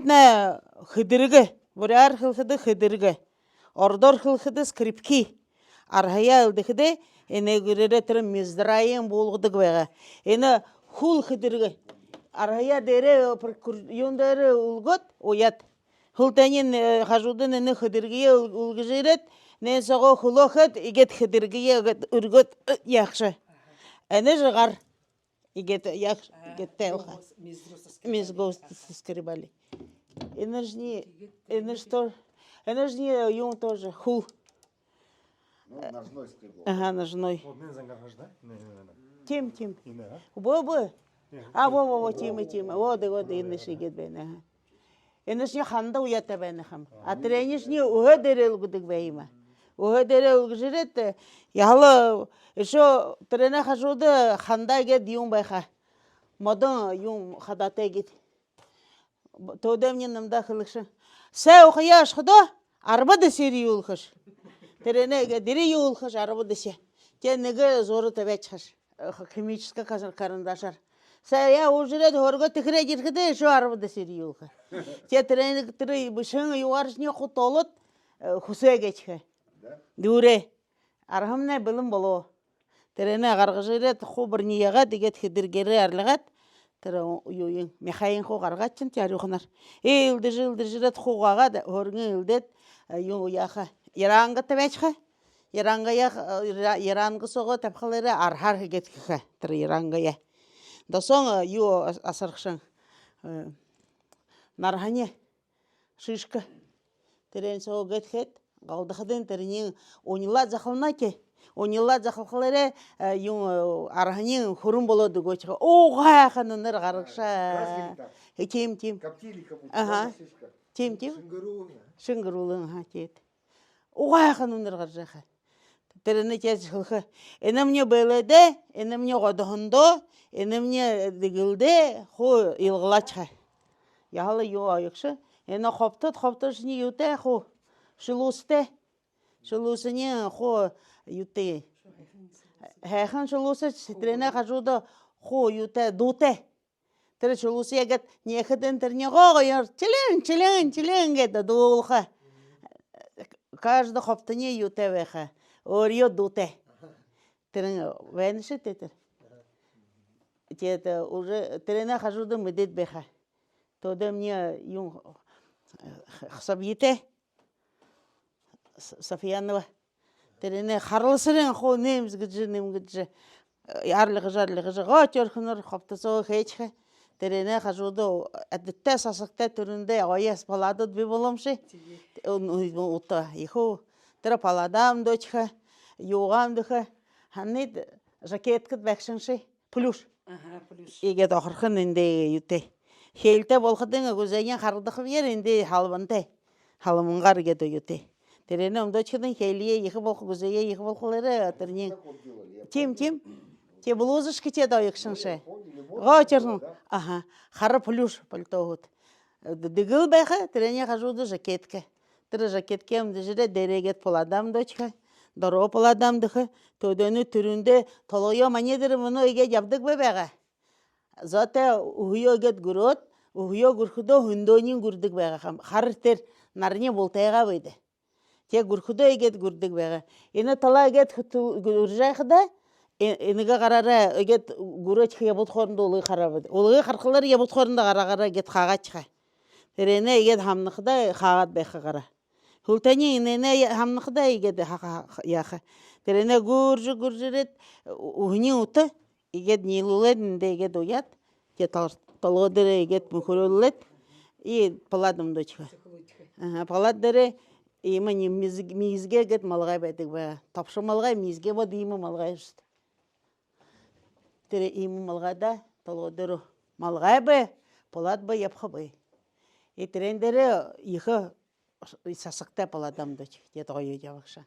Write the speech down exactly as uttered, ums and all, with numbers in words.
Нэ хэдэргэ. Буряадаар хэлэхэдэ хэдэргэ. Ородоор хэлэхэдэ скрипки. Арһаяа элдэхэдээ, энэ гэрээрээ тэрэ миздраень буулгадаг байгаа. Энэ хүл хэдэргэ. Арһаяа дээрээ, прокур-, юун дээрээ үлгөөд, уяад. Хүлтэниинь, э, хажуудань энэ хэдэргэеэ үл-, үлгэжэ ерээд, нэн соогоо хүлөө хээд, иигээд хэдэргэеэ иигээд үргөөд, э, яахашаа. Энэшни гар. Иигээд яах, иигээд тайлха. Мизгоос соскребали. Энэшни, энэшни тоже, энэшни юун тоже, хүл. Ну, ножной скребок. Ага, ножной. Вот, нэн зангаргаш, да? Нэн, нэн, нэн. Тиимэ, тиимэ. Энэ, а? Бо, бо. А, бо, бо, бо, тиимэ, тиимэ. Вот, вот, энэшни иигээд байна, ага. Энэшни ханда уяатай байна ха юм. А тэрэнэйшни үһэ дээрээ үлгэдэг байгаа юм аа. Үһэ дээрээ үлгэжэ ерээд, яһала ещё тэрэнэй хажууда ханда гээд юм байха. Модон юм хадаатай гээд. Төөдэймни намда хэлэгшэ: «Сай ухаяа ошоходоо, арбаад сэрэ юулхаш. Тэрэнээ гээд дэрэ юулхаш, арбаад сэрэ. Тэ нэгэ зура табяашхаш. Э, химическэ кар-, карандашаар. Сая уужа ерээд, һөөргөө тэхэрээд ерэхэдээ, ещё арбаад сэрэ юулха». Тэ тэрэнээ, тэрэ бэшэһэн юугааршни хуу тоолоод, э, хүсөө гээшэ ха. Дүүрээ. Арһамнай бэлэн болоо. Тэрэнээ гаргажа ерээд, хуу бүриниие яагаад, иигээд хэдэргээрээ арилгаад, тэрэ юуень, мяхаень хуу гаргаад шэнги, тэ арюуханаар. Э, элдэжэ, элдэжэ ерээд, хуу угаагаад, һөөргөө элдээд, э, юу яаха. Яранга табяашаха. Яранга яах-, э, яра-, яранга соогоо табихалаараа арһаар иигээд хэхэ. Тэрэ яранга яа. Досоонь, э, юу ас-, асархашан. Э, нарһаниинь шишкэ. Тэрэн соогоо иигээд хээд, галдахадань тэрэниинь унилаад захална тэ. Унилаад захалхалаараа, э, юун, э, арһаниинь хүрэн болоод үгөөшэ ха. Угайхан үнэр гарагша. Э, тиимэ, тиимэ. Коптили как будто, ага, да, шишка? Тиимэ, тиимэ. Шэнгэруулэн. Шэнгэруулэн, ага, тиигээд. Угайхан үнэр гаража байха. Тэрэнээ тиижэ хэлэхэ: «Энэмни бэлэдэ, энэмни годоһондо, энэмни дэгэлдэ, хуу илгалаашаха». Яһала юу оёгшо. Энэ хобтод, хобтодшни юутэй хуу. Шэлүүстэй. Шэлүүсынь хуу юутэй. Һайхан шэлүүсэшье, тэрэнэй хажууда хуу юутэй, дуутай. Тэрэ шэлүүсые иигээд нээхэдэнь, тэрэнь гоёор чилэн, чилэн, чилэн гээд дуулаха. Каждый хобтониинь юутэй байха. Өөрынгөө дуутай. Тэрэнь байнаш даа тэрэ. Тиигээд, э, уже тэрэнэй хажууда мэдээд байха. Төөдэймни юун, э, х-, хасабьятай. С-, Сафьянова. Тэрэнээ харласарынь хуу нэмгэжэ, нэмгэжэ, э, арилгажа, арилгажа, гоо чорхоноор хобтосоо хээшэхэ. Тэрэнэй хажууда адтай сасагтай, түрүүндээ гоё палладууд бии болоомши. Тиигээ. Ун-, ун-, ута, ехэ. Тэрэ палладаа үмдөөшэхэ, юугаа үмдэхэ. Һанаад жакеткад байгшанши. Плюш. Ага, плюш. Иигээд охорхон эндээ юутэй. Хээлтэй болоходонь гүзээень харалдахаб яар, эндээ халбантай. Халбангаар иигээд юутэй. Тэрэнээ үмдөөшэхэдэнь хээлээ ехэ болохо, гүзээе ехэ болохолоороо тэрэнь. Тиимэ, тиимэ. Тэ блузашка тэдэ оёгшонши. Гоо чорхон. Ага. Хара плюш пальтогууд. Д-, дэгэл байха, тэрэнэй хажууда жакетка. Тэрэ жакеткые үмдэжэ ерээд, дээрээ иигээд палладаа үмдөөшэхэ. Доро палладаа үмдэхэ. Төөдэйнь түрүүндээ толгойгоо манай дээрэ мүнөө иигээд ябадаг бай байгаа. Заа тэ, үһөө иигээд гүрөөд, үһөө гүрэхэдөө хүндөөниинь гүрэдэг байгаа ха юм. Хара тэрэ нарниинь бултайгаа байдаг. Тэ гүрэхэдөө иигээд гүрэдэг байгаа. Энэ талаа иигээд хүтэ-, гүрэжэ байхада, э-, энээгээ гараараа иигээд гүрөөшэхэ, ябаад хоорондоо үлгы хараа байдаг. Үлгы харахалаараа ябаад хоорондоо гараагаараа иигээд хаагаашаха. Тэрэнээ иигээд һамнахадаа хаагаад байха гараа. Хүлтэниинь энээнээ һамнахадаа иигээд ха-, ха-, ха-, яаха. Тэрэнээ гүрэжэ, гүрэжэ ерээд, ү-, үһэниинь ута иигээд ниилүүлээд, эндээ иигээд уяад, тэ тол-, толгой дээрээ иигээд мүхэрүүлээд, и паллада үмдөөшэхэ. Ага, паллада дээрээ иимэ ни-, миис-, миисгэй гээд малгай байдаг байгаа. Тобшо малгай, миисгэй бод иимэ малгай шта. Тэрэ иимэ малгайда толгой дээрээ малгай бай, паллада бай, ябаха бай. И тэрэн дээрээ ехэ сасагтай паллада үмдөөшэхэ, тэ гоё ябагша.